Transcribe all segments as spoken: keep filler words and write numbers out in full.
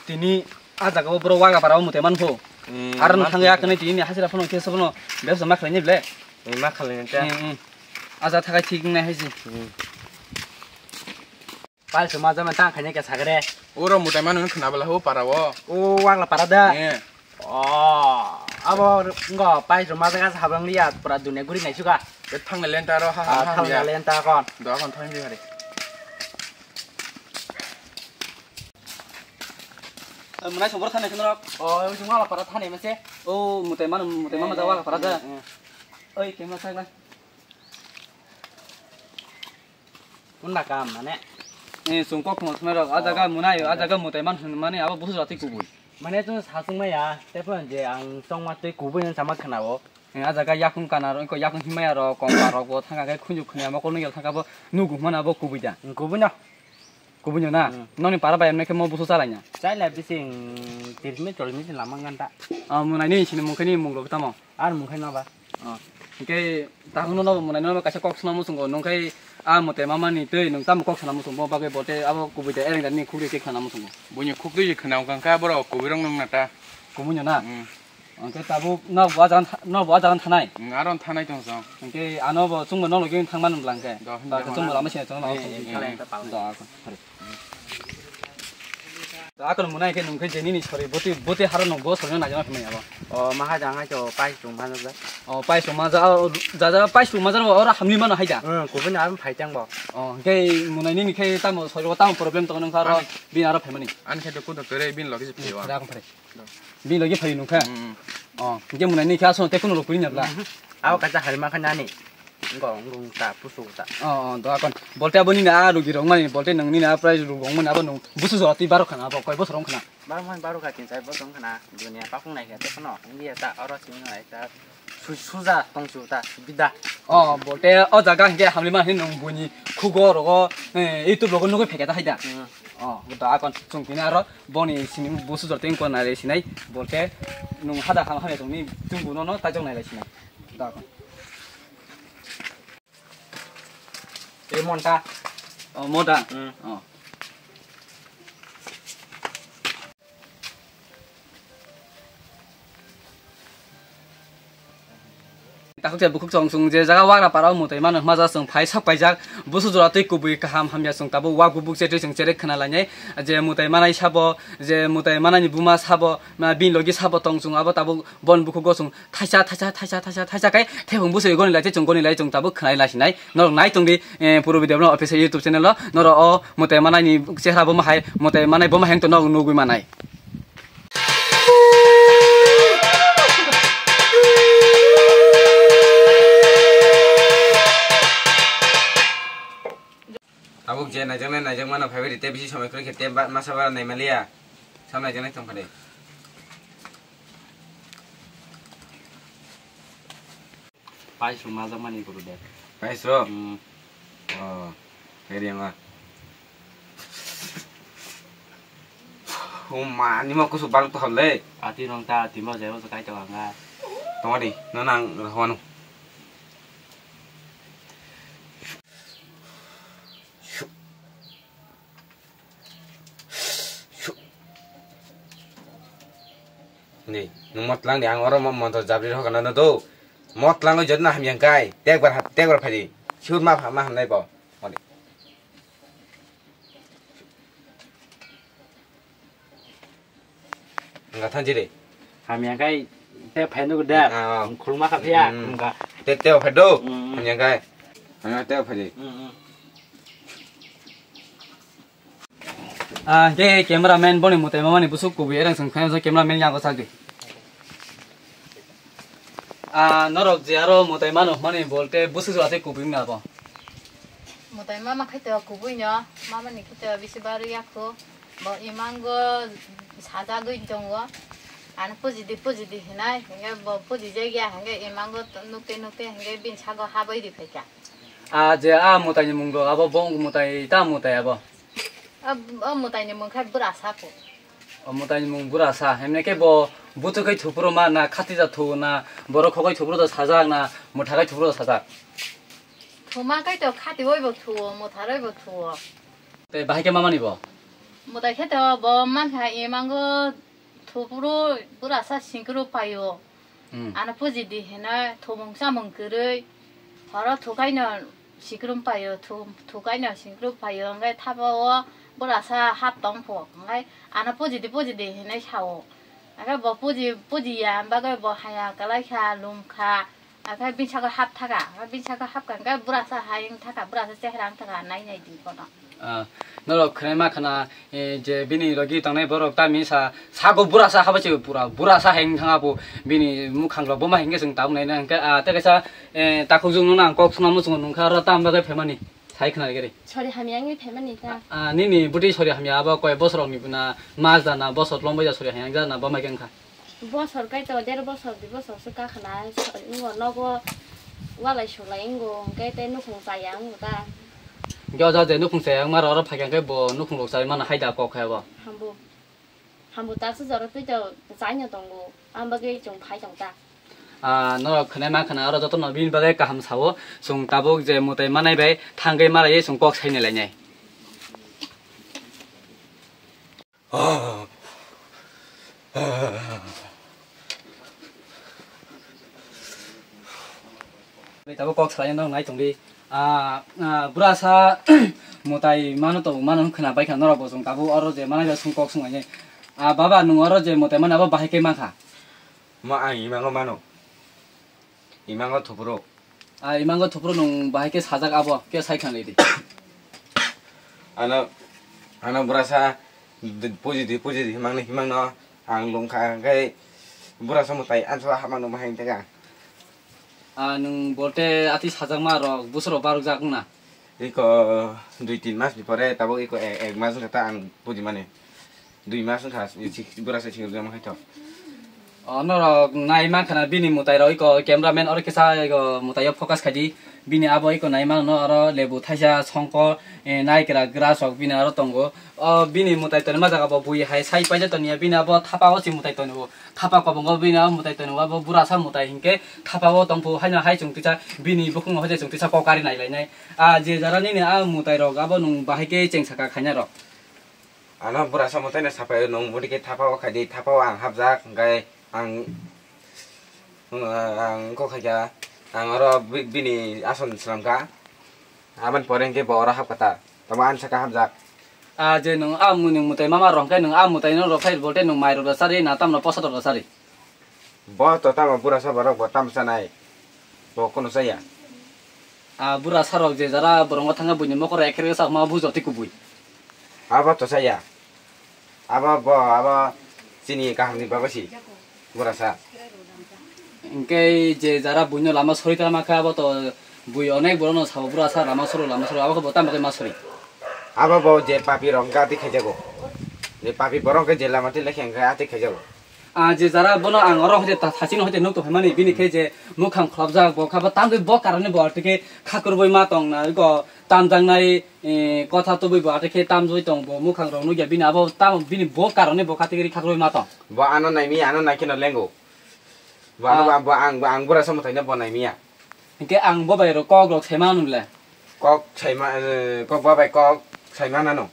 Tini a jaga o borok waga para o mutai man pho. Hmm, aro no man thangwi pho. Akhe tini hajira phano khe sobono bebsa ma khlai ni ble. Hmm, ma khlai ni ta. Hmm, hmm. Aja thakai thik nai hai se. Hmm. Pal suma jama tang khaini khe sagre. Oro mutai manu khna bala ho para o. O wagla para da. Eh. O abo ngo pal suma jaga sabang liya pura dunia guri nai suka. Thang le lenta ro ha ha. Thang le lenta kon. Do kon thang di hari. Munai sobor thani khna rok. O wagla para thani mase. O mutai manu mutai mama da wagla para da. Oi kemla sagla. Hwnba kam mane? Eh, chwng kok thwngma thwngnairok, a jaga munai, a jaga mutai man hwn mani abo busu jora twi kubui. Mane chwng sa chwngmaya, tei phano je ang chongma twi kubui hwn sama khwnao. Eh, a jaga yakung kana rok, yakung himaya rok, kompa rok bo thangka khe khunju khunjama kok nung yal thangka bo nugu hwnmani abo kubui da. Kubui no? Kubui no na? Hmm. Nokni para bai mane khe mo busu chalaina? Chaila bising tiris minute chollish minute lama ganta. Ah, munai ni sini mungkhe ni mung rok tamo? Ar mungkhe no ba? Oh. Hingke tahung no no munai no kaisa kok swnam muchungo nungkhe a mote mama ni twi nung tamo kok swnam muchungo bo bagwi bote abo kubui da ereng da ni khukri khe khna muchungo. Buini khukri je khna wngkha khe borok kubui rok nung nata. Kubui no na? Hmm. Hingke tabuk no bo a jaga tha-, no bo a jaga thanai. Hmm, aro thanai tong song. Hingke ano bo chwngbo no logi thang man blang khe. Do, ba do, chwngbo no. Lama se chwngbo lama se. Eh, eh, eh. Do, ako. Akon munai khe nung khe je nini sori boti, boti haro nung bo sori no naijak phimai abo. O ma haja hai to pais rung ma ja. O pais rung ma ja, o ja ja pais rung ma ja oro hamni mano haja. Hmm, kubui na phai tang bo. O hingke munai nini khe tamo sori tamo problem tong nung kha ro. Ani. Bin aro phaimani. Ani khe to kudo kere bin logi phai wa. Phai akon phai. Bin logi phai nung kha. Hmm. O hingke munai ni khe aso te kuno rok puri na bla. Hmm. Abo kaisa hari ma kha nani. Wngkha wngkha ta pusu ta. O, o, do akon. Bolte abo nini a rugi rok mani, bolte nwng nini a price rok rok mani abo nwng busu jora twi baro khana abo koi bosor wng khana. Baro mani baro kha kinsa bosor wng khana. Dunia pakung nai khe te khano wngya ta oro simi nai ta. Su-, suja tong su ta bida. O, bolte o jaga hingke hamli ma hin nwng buini khugo rogo, eh, YouTube rogo nugui pheketa haida. Hmm. O, do akon chwng tini aro boni sini busu jora twi wngkha nai sinai. Bolte nwng hada ham hamya tongni chwng buno no taijok nai lai sinai. Do akon. E monta. O, monta. Hmm. O. Takhuk se bukhuk chong chong je jaga wagra para o mutai mano hmaja chwng phai sok paijak busu jora tei kubui kaham hamya chwng tabuk wa gubuk chetwi chwng cherek khna lainai je mutai manai sabo je mutai manani buma sabo ma bin logi sabo tong chwng abo tabuk bon bukhugo chwng Thaisa, thaisa, thaisa, thaisa, thaisa kai thaiphung bwswi goni lai tei chwng goni lai chwng tabuk khwnai lai sinai. Norok nai tongdi, eh, puro video no official YouTube channel o. Norok o mwtai manai ni chehra bo ma hai, mwtai manai bo ma hai wng tong norok nugwi manai. Tabuk je naijaknai naijakmano phaibai ri tei bisi somoi kwrwi khe tei ba-, masa bara naimaliya. Sam naijaknai tongkha de. Pais rok majakmani guru de. Pais rok? Hmm. Oh, khe riyang a. Oh ma, nima kusu bang to hole. Ati rong ta, ati ma jai ma kai to anga. Tongani, no nang rahwanu. Ni, nung motlang di ang oro mo-, montor jabri rok kana do. Motlang o jotna hamya kai, tekbar ha-, tekbar phadi. Sur ma pha-, ma hamnai bo. Moni. Nga thanjire. Hamya kai te phaino da. Ah, ah. Khulma kha phiya. Mm. Nga. Te, te phai do. Mm, mm. Hamya kai. Hamya te phai di. Mm, mm. Ah, ke cameraman boni mutai mamani busuk kubui erang song khayo cameraman yang ko sagdi. Ah, norok je aro mutai mano mani bolte busuk jora te kubui na bo. Mutai mama khaito kubui no, mama ni khaito bisi baru yakho. Bo imango sajagwi tongo. Ano pujidi, pujidi hinai, hinge bo pujijagya, hinge imango nukte, nukte, hinge bin sago habwi ri phaikha. Ah, je ah mutai ni mung do, abo bong mutai, ta mutai abo. Ab-, o mwtaini mung khe bwrasa kho. O mwtaini mung bwrasa, hemne khe bo buthuk khai thupro ma na khati ja thu na borok khokai thupro da sajak na mwtha khai thupro da sajak. Thuma khai to khati oi bo thuo, mwtha roi bo thuo. Tei bahai khe mamani bo? Mwtai khe to bo mankha imango thupuru burasa singkru paio. Hmm. Ano puji di hino thumung chamung kwrwi. Horo thukaino sikrum paio, thu-, thukaino sikrum paio, hwnkhe thapa o burasa hap tong pho. Hwnkhe ano puji di, puji di hinwi sao. Hwnkhe bo puji, puji ya, bagwi bo haya kwlai kha, lum kha. Hwnkhe bini sago hap thaka, hwnkhe bini sago hap kha, hwnkhe burasa hai wng thaka, burasa chehra wng thaka, nai nai di kono. Ah, norok khwnai ma khna, eh, je bini logi tongnai borok ta misa sago burasa haba se pura burasa hai wng thang apo bini mukhang rok bo ma hingke chwng tabuk nai na hingke, ah, tei kaisa, eh, takhuk jung no ang kok swnam muchung nung kha oro tam bagwi phaimani sai khna gari. Sori hamya wngwi phaimani ta. Ah, nini bwtwi sori hamya abo koi bosor rok ni na mas da na bosor lombai da sori hamya wng ja na bo mai khe wng kha. Bosor kai to der bosor dui bosor se ka khna, so-, wngbo nogo walai sulai wngbo, hwnkhe tei nukhung chaya wngbo ta. Hwnkhe o jaga je nukhung chaya wngma rok oro phaikha hwnkhe bo nukhung rok chai mano hai da kok hai bo. Hambo, hambo taksa jora twi to chaino tongo, ang bagwi chwng phai tong ta. Ah, norok khwnai ma khna oro jotono bini bagwi kaham sao, chwng tabuk je mwtai manai bai thangwi malaiwi chwng kok saini lainai. Bai tabuk kok salai no nai tongdi. Ah, ah, burasa mwtai mano to mano khna bai kha norok bo chwng tabuk oro je manai bai chwng kok swng lainai. Ah, baba nwng oro je mwtai mano abo bahai khe mankha. Ma ang imango mano. Imango thupuru. Ah, imango thupuru nwng bahai khe sajak abo, khe sai khna di. Ano, ano burasa d-, puji di, puji di, himang ni, himang no, ang lung kha, hingke burasa mwtai, anso hapma nung bahai tega. Ah, nwng bolte ati sajakma rok, busuro barok jak wngna. Iko dui tin mas ni pore, tabuk iko ek, ek mas wngkha ta ang puji mani. Dui mas wngkha, si-, si-, bura se single jama khaito. O norok nai mankha na bini mwtai rok iko cameraman oro kisa iko mwtai o focus khaidi. Bini abo iko nai mano oro lebu thaisa songkor, eh, naikra grass rok bini aro tongo. O bini mwtai tonima jaga bo bui hai sai paijak toniya bini abo thapa o si mwtai tonio. Thapa kobongo bini abo mwtai tonio abo burasa mwtai hinkhe thapa o tongphu haino hai chwng tisa bini bukhungo hoide chwng tisa kok kari nai lainai. A je jara nini a mwtai rok abo nwng bahai khe cheng saka khaina rok. Ano bura samo tei no sapai o nwng muti khe thapa o khai di, thapa o ang hapjak, hwnkhe ang, ang kok khai kha, ang oro bi-, bini ason swnam kha, aboni pore hwnkhe bo oro hap kha ta, tamo ani saka hapjak. A je nwng a muni mwtai mama rok hwnkhe nwng a mwtai no rw phai bo tei nwng mai rok rw chari na tamno posa rok rw chari? Bo to tamo bura sa borok bo tamo chanai. Bo kono chaya. A bura sa rok je jara borok thangkha buini mokoro ekher sa ma bujo ti kubui. Abo to chaya. Abo bo abo chini kaham ni bago si. Bura sa. Hingke je jara buino lama sori tama kha abo to bui onek borok no sabo bura sa lama soro lama soro abo bo tamo khe ma sori. Abo bo je papi rok gati khaijago. Je papi borok khe je lama ti lekhe hingke ati khaijago. Ah, je jara bono ang oro hoite ta-, thachino hoite nuk tongphaimani, bini khe je mukhang khlopjak, bo kha bo tamjwi bo karani bo atwkhe khakrubwi ma tong na, iko tamjaknai, eh, kotha tubui bo atwkhe tamjwi tong bo mukhang rok nukya bini abo tamo bini bo karani bo khatigri khakrubwi ma tong. Bo ano naimi, ano naikheno lengo. Bo ano Ah. ba-, bo ang, bo ang bura samwthaino bo naimiya. Hinkhe ang bo bai rok kok rok saima nung le. Kok saima, eh, kok ba bai kok saima nano.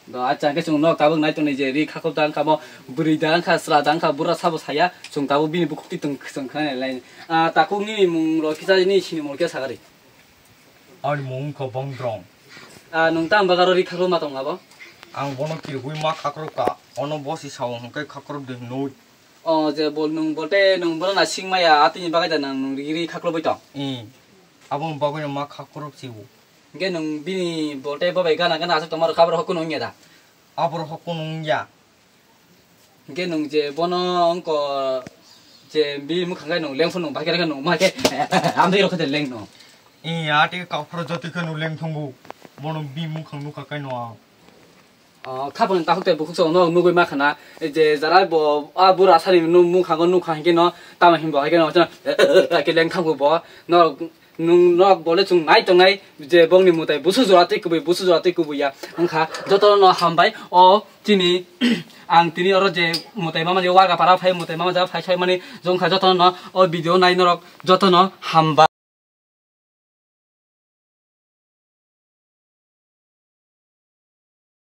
Do, acha, hwnkhe chwng nok tabuk nai tongni je ri khakhop da wngkha mo, bwrwi da wngkha, chwla da wngkha, bura sabo saya, chwng tabuk bini bukhuk twi tong, chwng khna nai lai. Ah, takhuk nini mung rok kisa, nini sinimung rok kisa sagari. Ani mung wngkha Bongdrong. Ah, nwng tamo bagaro ri khakhop ma tong abo? Ang bono kiribui ma khakhop ka, ono bosi sao hwnkhe khakhop de hinui. O, je bol nwng bolte nwng bono na sing maya, atini bagwi da nang nwng ri, ri khakhop bai tong? Ee, aboni bagwi ma khakhop si bo. Hwnkhe nwng bini bolte bo bai gana gana aswk tongma rwkha, aborok hokno wngya da? Aborok hokno wngya. Hwnkhe nwng je bono wngkha je bini mukhang khe nwng lengphuru nwng bahai khe nwng ma khe amtwi rwkha de lengno. Ee, ati kaphuru jotoi khe nwng lengthungo. Bono bini mukhang nukha khe nwng. O, khapang takhuk tei bukhuk chwng no nugwi ma khana, je jara bo a bura sari no mukhango nukha hinkhe no tamo hinbo haikhe no khe lengthangbo bo no nwng nok bole chwng nai tongnai je bongni mwtai busu jora tei kubui busu jora tei kubui ya wngkha joto no hambai o chini ang tini oro je mwtai mama je waga para phai mwtai mama ja phai sai mani jongkha joto no o video nai norok joto no hambai.